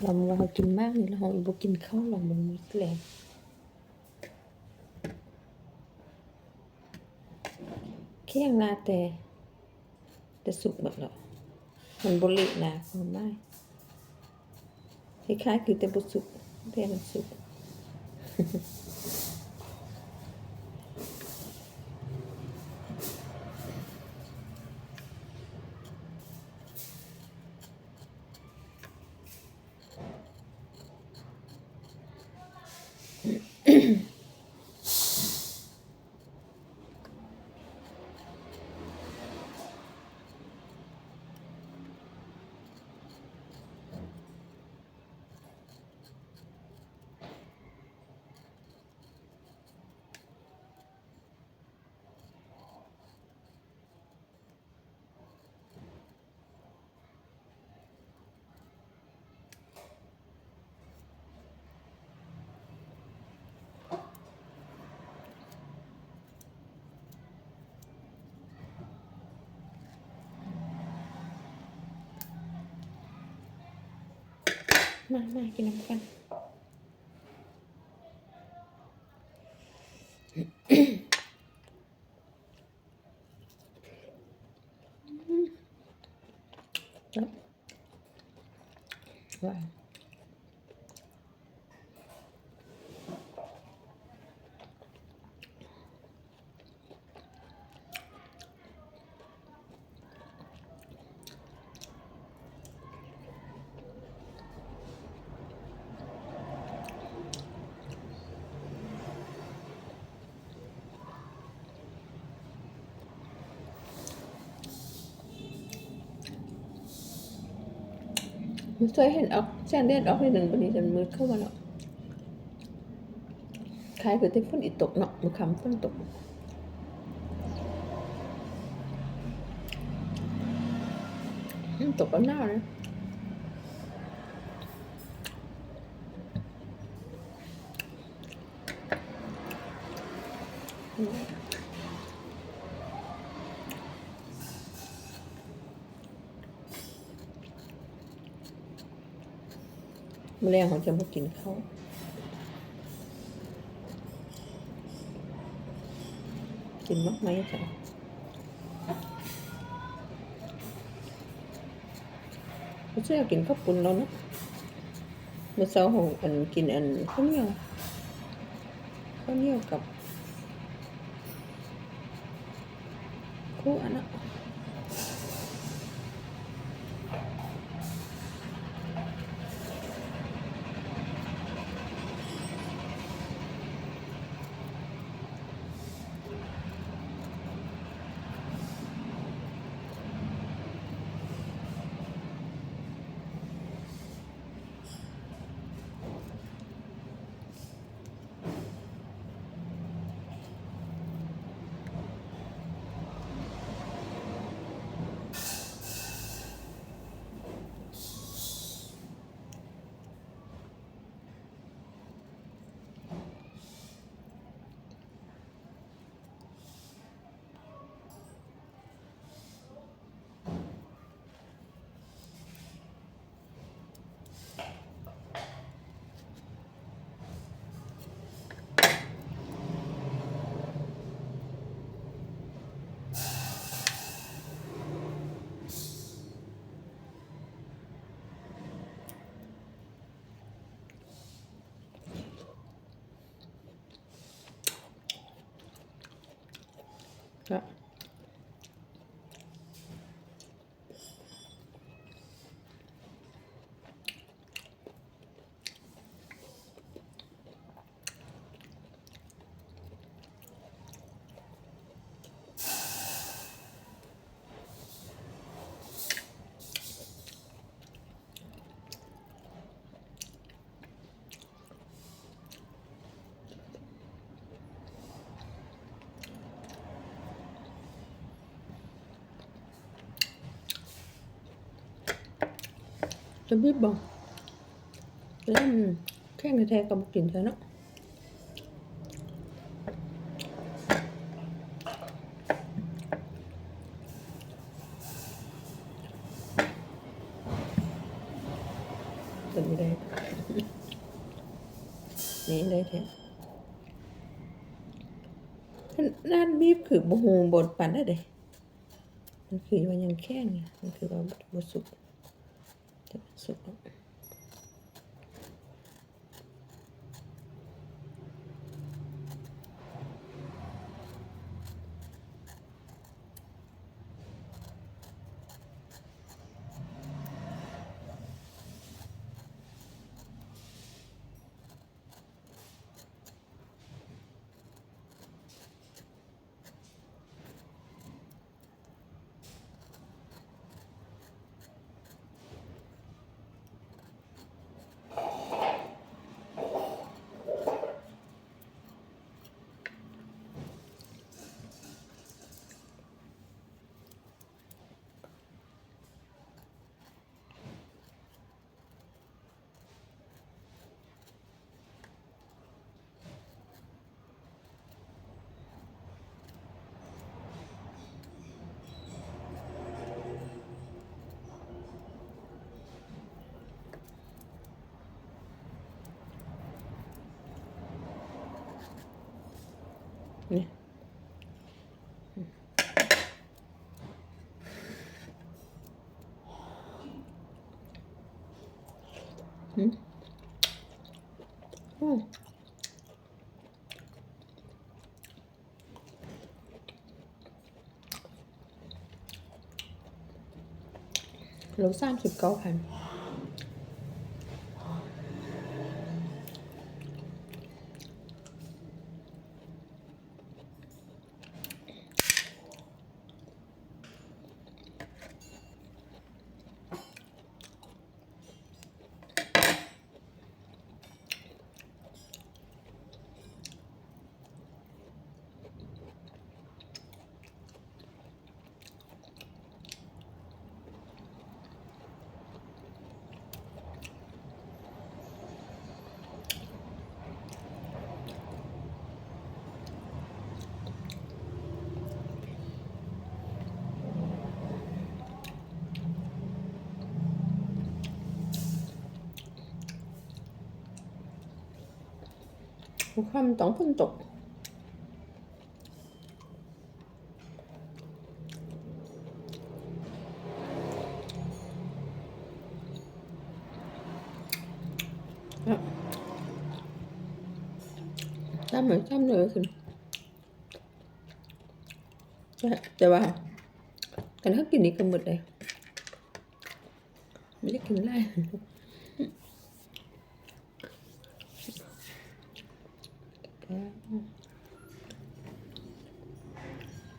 ລອງວ່າເຮົາກິນໝາກນີ້ ລະເຮົາບໍ່ກິນເຂົ້າ ລອງເບິ່ງມື້ແລງ. ແຂງຫຼາຍແຕ່ ແຕ່ສຸກໝົດແລ້ວ ມັນບໍ່ເລະນະ ຄວາມໝາຍ ຄ້າຍໆຄືແຕ່ບໍ່ສຸກ ແຕ່ມັນສຸກ. ມາ ມາກິນນຳກັນ. ອືມ ແຊບ ວ້າວ. ມັນຊ່ວຍເຫັນອອກ ແສງແດດອອກໜ້ອຍໜຶ່ງ ບາດນີ້ມັນມືດເຂົ້າມາເນາະ. ຄ້າຍຄືແຕ່ຝົນອີຕົກເນາະ ມື້ຄ່ຳຝົນຕົກ ມັນຕົກກໍໜາວນະ. ມື້ແລງເຮົາຈະບໍ່ກິນເຂົ້າ ກິນໝາກໄມ້ຊະ. ບໍ່ເຊື່ອກິນເຂົ້າປຸ້ນແລ້ວເນາະ. ມື້ເຊົ້າເຮົາ ອັນ ກິນ ອັນ ເຂົ້າໜຽວ ເຂົ້າໜຽວກັບ ຄຸອັນນະ. ຈະບີບບໍ່? ແລ້ວແຂງແທ້ໆກໍບໍ່ກິນແທ້ເນາະ. ເປັນ ນີ້ໄດ້ແທ້ ຂະໜາດບີບຄືບໍ່ຮູ້ ບໍ່ປານໃດເດ້ ມັນຄືວ່າຍັງແຂງຢູ່ ມັນຄືວ່າບໍ່ສຸກ ແຕ່ມັນສຸກແລ້ວ. ນີ້ ອືມ ອືມ ໂລສາມສິບເກົ້າພັນ. ຫົວຄ່ຳຕ້ອງຝົນຕົກ. ຈ້ຳເລີຍ ຈ້ຳເລີຍຄື ແຕ່ ແຕ່ວ່າ ຄັນເຮົາກິນນີ້ກໍໝົດເລີຍ ບໍ່ໄດ້ກິນຫຼາຍ.